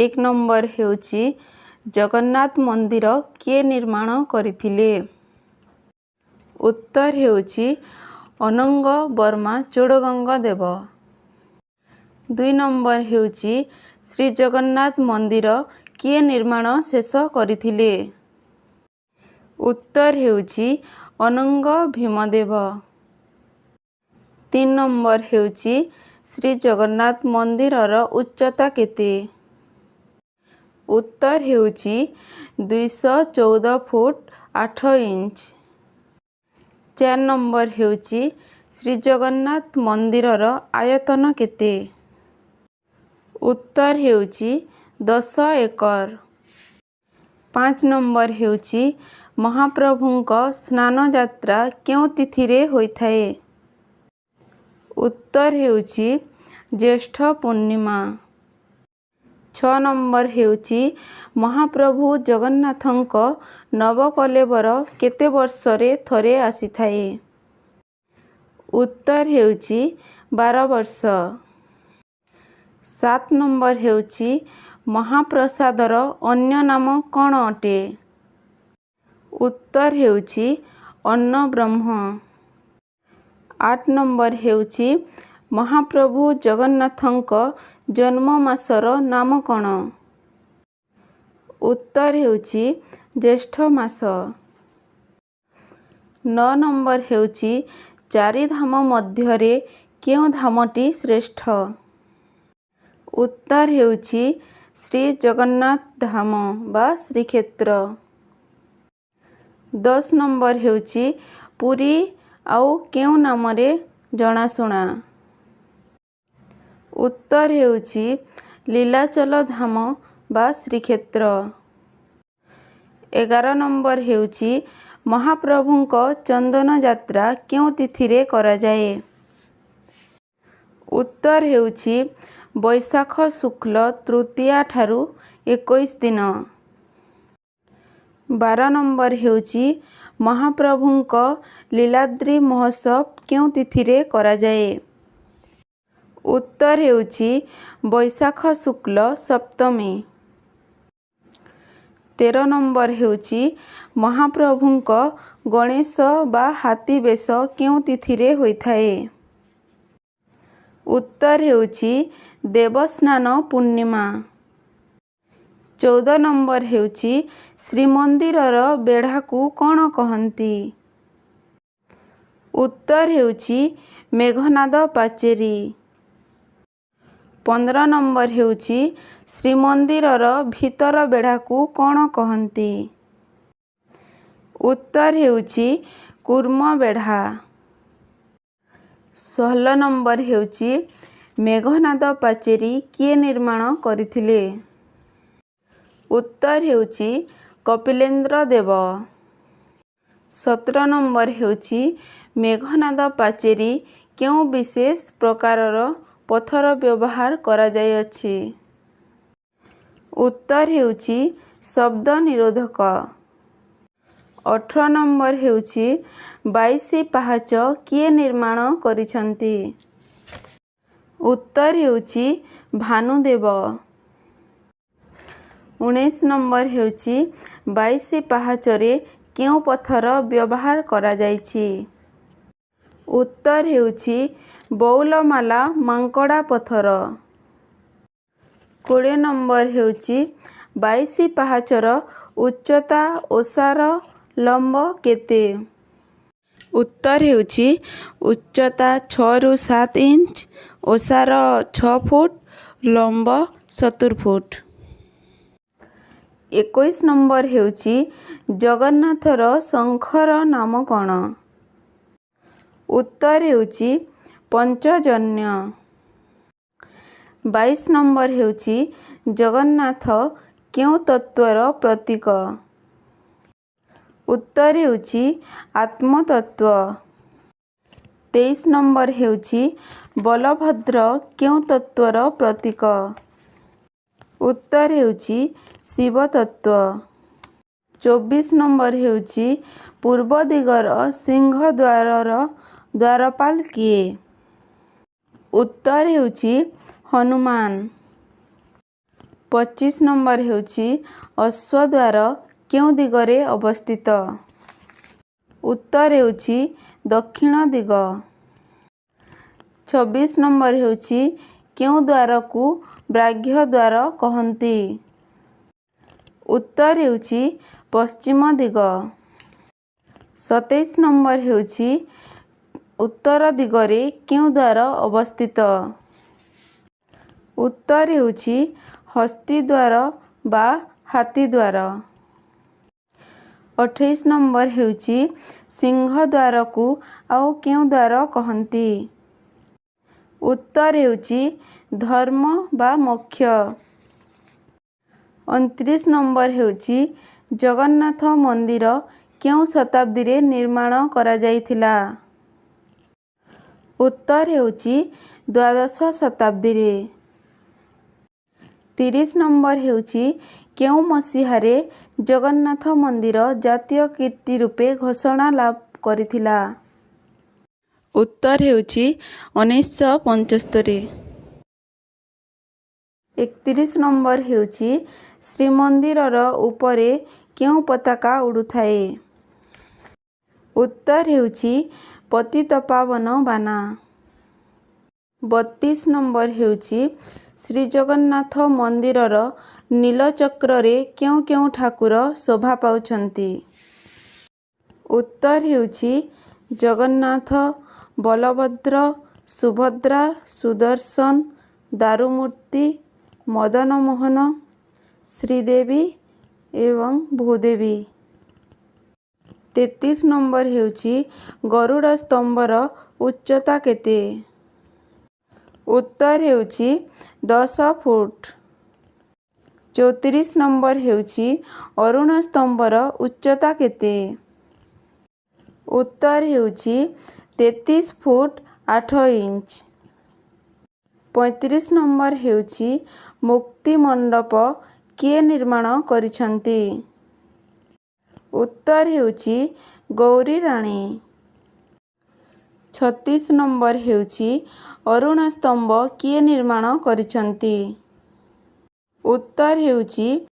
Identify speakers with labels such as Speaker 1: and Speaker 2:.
Speaker 1: 1 number ହେଉଛି, ଜଗନ୍ନାଥ ମନ୍ଦିର କିଏ ନିର୍ମାଣ କରିଥିଲେ? ଉତ୍ତର ହେଉଛି ଅନଙ୍ଗ ବର୍ମା ଚୋଡ଼ଗଙ୍ଗ ଦେବ। 2 ନମ୍ବର ହେଉଛି, ଶ୍ରୀଜଗନ୍ନାଥ ମନ୍ଦିର କିଏ ନିର୍ମାଣ ଶେଷ କରିଥିଲେ? ଉତ୍ତର ହେଉଛି ଅନଙ୍ଗ ଭୀମଦେବ। 3 ନମ୍ବର ହେଉଛି, ଶ୍ରୀଜଗନ୍ନାଥ ମନ୍ଦିରର ଉଚ୍ଚତା କେତେ? ଉତ୍ତର ହେଉଛି 214 ଫୁଟ 8 ଇଞ୍ଚ। 4 ନମ୍ବର ହେଉଛି, ଶ୍ରୀଜଗନ୍ନାଥ ମନ୍ଦିରର ଆୟତନ କେତେ? ଉତ୍ତର ହେଉଛି 10 ଏକର। 5 ନମ୍ବର ହେଉଛି, ମହାପ୍ରଭୁଙ୍କ ସ୍ନାନ ଯାତ୍ରା କେଉଁ ତିଥିରେ ହୋଇଥାଏ? ଉତ୍ତର ହେଉଛି ଜ୍ୟେଷ୍ଠ ପୂର୍ଣ୍ଣିମା। 6 ନମ୍ବର ହେଉଛି, ମହାପ୍ରଭୁ ଜଗନ୍ନାଥଙ୍କ ନବକଳେବର କେତେ ବର୍ଷରେ ଥରେ ଆସିଥାଏ? ଉତ୍ତର ହେଉଛି 12 ବର୍ଷ। 7 ନମ୍ବର ହେଉଛି, ମହାପ୍ରସାଦର ଅନ୍ୟ ନାମ କ'ଣ ଅଟେ? ଉତ୍ତର ହେଉଛି ଅନ୍ନବ୍ରହ୍ମ। 8 ନମ୍ବର ହେଉଛି, ମହାପ୍ରଭୁ ଜଗନ୍ନାଥଙ୍କ ଜନ୍ମ ମାସର ନାମ କ'ଣ? ଉତ୍ତର ହେଉଛି ଜ୍ୟେଷ୍ଠ ମାସ। 9 ନମ୍ବର ହେଉଛି, ଚାରିଧାମ ମଧ୍ୟରେ କେଉଁ ଧାମଟି ଶ୍ରେଷ୍ଠ? ଉତ୍ତର ହେଉଛି ଶ୍ରୀ ଜଗନ୍ନାଥ ଧାମ ବା ଶ୍ରୀକ୍ଷେତ୍ର। 10 ନମ୍ବର ହେଉଛି, ପୁରୀ ଆଉ କେଉଁ ନାମରେ ଜଣାଶୁଣା? ଉତ୍ତର ହେଉଛି ନୀଳାଚଳ ଧାମ ବା ଶ୍ରୀକ୍ଷେତ୍ର। 11 ନମ୍ବର ହେଉଛି, ମହାପ୍ରଭୁଙ୍କ ଚନ୍ଦନ ଯାତ୍ରା କେଉଁ ତିଥିରେ କରାଯାଏ? ଉତ୍ତର ହେଉଛି ବୈଶାଖ ଶୁକ୍ଳ ତୃତୀୟା ଠାରୁ 21 ଦିନ। 12 ନମ୍ବର ହେଉଛି, ମହାପ୍ରଭୁଙ୍କ ନୀଳାଦ୍ରି ମହୋତ୍ସବ କେଉଁ ତିଥିରେ କରାଯାଏ? ଉତ୍ତର ହେଉଛି ବୈଶାଖ ଶୁକ୍ଳ ସପ୍ତମୀ। 13 ନମ୍ବର ହେଉଛି, ମହାପ୍ରଭୁଙ୍କ ଗଣେଶ ବା ହାତୀ ବେଶ କେଉଁ ତିଥିରେ ହୋଇଥାଏ? ଉତ୍ତର ହେଉଛି ଦେବସ୍ନାନ ପୂର୍ଣ୍ଣିମା। 14 ନମ୍ବର ହେଉଛି, ଶ୍ରୀମନ୍ଦିରର ବେଢ଼ାକୁ କ'ଣ କହନ୍ତି? ଉତ୍ତର ହେଉଛି ମେଘନାଦ ପାଚେରୀ। 15 ନମ୍ବର ହେଉଛି, ଶ୍ରୀମନ୍ଦିରର ଭିତର ବେଢ଼ାକୁ କ'ଣ କହନ୍ତି? ଉତ୍ତର ହେଉଛି କୂର୍ମ ବେଢ଼ା। 16 ନମ୍ବର ହେଉଛି, ମେଘନାଦ ପାଚେରୀ କିଏ ନିର୍ମାଣ କରିଥିଲେ? ଉତ୍ତର ହେଉଛି କପିଳେନ୍ଦ୍ର ଦେବ। 17 ନମ୍ବର ହେଉଛି, ମେଘନାଦ ପାଚେରୀ କେଉଁ ବିଶେଷ ପ୍ରକାରର ପଥର ବ୍ୟବହାର କରାଯାଇଅଛି? ଉତ୍ତର ହେଉଛି ଶବ୍ଦ ନିରୋଧକ। 18 ନମ୍ବର ହେଉଛି, 22 ପାହାଚ କିଏ ନିର୍ମାଣ କରିଛନ୍ତି? ଉତ୍ତର ହେଉଛି ଭାନୁଦେବ। 19 ନମ୍ବର ହେଉଛି, 22 ପାହାଚରେ କେଉଁ ପଥର ବ୍ୟବହାର କରାଯାଇଛି? ଉତ୍ତର ହେଉଛି ବଉଳମାଳା ମାଙ୍କଡ଼ା ପଥର। 20 ନମ୍ବର ହେଉଛି, 22 ପାହାଚର ଉଚ୍ଚତା, ଓସାର, ଲମ୍ବ କେତେ? ଉତ୍ତର ହେଉଛି ଉଚ୍ଚତା 6ରୁ 7 ଇଞ୍ଚ, ଓସାର 6 ଫୁଟ, ଲମ୍ବ 70 ଫୁଟ। 21 ନମ୍ବର ହେଉଛି, ଜଗନ୍ନାଥର ଶଙ୍ଖର ନାମ କ'ଣ? ଉତ୍ତର ହେଉଛି ପଞ୍ଚଜନ୍ୟ। 22 ନମ୍ବର ହେଉଛି, ଜଗନ୍ନାଥ କେଉଁ ତତ୍ତ୍ୱର ପ୍ରତୀକ? ଉତ୍ତର ହେଉଛି ଆତ୍ମତତ୍ତ୍ୱ। 23 ନମ୍ବର ହେଉଛି, ବଳଭଦ୍ର କେଉଁ ତତ୍ତ୍ୱର ପ୍ରତୀକ? ଉତ୍ତର ହେଉଛି ଶିବତତ୍ତ୍ୱ। 24 ନମ୍ବର ହେଉଛି, ପୂର୍ବ ଦିଗର ସିଂହଦ୍ୱାରର ଦ୍ୱାରପାଳ କିଏ? ଉତ୍ତର ହେଉଛି ହନୁମାନ। 25 ନମ୍ବର ହେଉଛି, ଅଶ୍ୱଦ୍ୱାର କେଉଁ ଦିଗରେ ଅବସ୍ଥିତ? ଉତ୍ତର ହେଉଛି ଦକ୍ଷିଣ ଦିଗ। 26 ନମ୍ବର ହେଉଛି, କେଉଁ ଦ୍ୱାରକୁ ବ୍ୟାଘ୍ର ଦ୍ୱାର କହନ୍ତି? ଉତ୍ତର ହେଉଛି ପଶ୍ଚିମ ଦିଗ। 27 ନମ୍ବର ହେଉଛି, ଉତ୍ତର ଦିଗରେ କେଉଁ ଦ୍ୱାର ଅବସ୍ଥିତ? ଉତ୍ତର ହେଉଛି ହସ୍ତୀ ଦ୍ୱାର ବା ହାତୀ ଦ୍ୱାର। 28 ନମ୍ବର ହେଉଛି, ସିଂହଦ୍ୱାରକୁ ଆଉ କେଉଁ ଦ୍ୱାର କହନ୍ତି? ଉତ୍ତର ହେଉଛି ଧର୍ମ ବା ମୋକ୍ଷ। 29 ନମ୍ବର ହେଉଛି, ଜଗନ୍ନାଥ ମନ୍ଦିର କେଉଁ ଶତାବ୍ଦୀରେ ନିର୍ମାଣ କରାଯାଇଥିଲା? ଉତ୍ତର ହେଉଛି ଦ୍ୱାଦଶ ଶତାବ୍ଦୀରେ। 30 ନମ୍ବର ହେଉଛି, କେଉଁ ମସିହାରେ ଜଗନ୍ନାଥ ମନ୍ଦିର ଜାତୀୟ କୀର୍ତ୍ତି ରୂପେ ଘୋଷଣା ଲାଭ କରିଥିଲା? ଉତ୍ତର ହେଉଛି 1975। 31 ନମ୍ବର ହେଉଛି, ଶ୍ରୀମନ୍ଦିରର ଉପରେ କେଉଁ ପତାକା ଉଡ଼ୁଥାଏ? ଉତ୍ତର ହେଉଛି ପତିତପାବନ ବାନା। 32 ନମ୍ବର ହେଉଛି, ଶ୍ରୀଜଗନ୍ନାଥ ମନ୍ଦିରର ନୀଳଚକ୍ରରେ କେଉଁ କେଉଁ ଠାକୁର ଶୋଭା ପାଉଛନ୍ତି? ଉତ୍ତର ହେଉଛି ଜଗନ୍ନାଥ, ବଳଭଦ୍ର, ସୁଭଦ୍ରା, ସୁଦର୍ଶନ, ଦାରୁମୂର୍ତ୍ତି, ମଦନମୋହନ, ଶ୍ରୀଦେବୀ ଏବଂ ଭୂଦେବୀ। 33 ନମ୍ବର ହେଉଛି, ଗରୁଡ଼ ସ୍ତମ୍ଭର ଉଚ୍ଚତା କେତେ? ଉତ୍ତର ହେଉଛି 10 ଫୁଟ। 34 ନମ୍ବର ହେଉଛି, ଅରୁଣ ସ୍ତମ୍ଭର ଉଚ୍ଚତା କେତେ? ଉତ୍ତର ହେଉଛି 33 ଫୁଟ 8 ଇଞ୍ଚ। 35 ନମ୍ବର ହେଉଛି, ମୁକ୍ତି ମଣ୍ଡପ କିଏ ନିର୍ମାଣ କରିଛନ୍ତି? ଉତ୍ତର ହେଉଛି ଗୌରୀ ରାଣୀ। 36 ନମ୍ବର ହେଉଛି, ଅରୁଣ ସ୍ତମ୍ଭ କିଏ ନିର୍ମାଣ କରିଛନ୍ତି? ଉତ୍ତର ହେଉଛି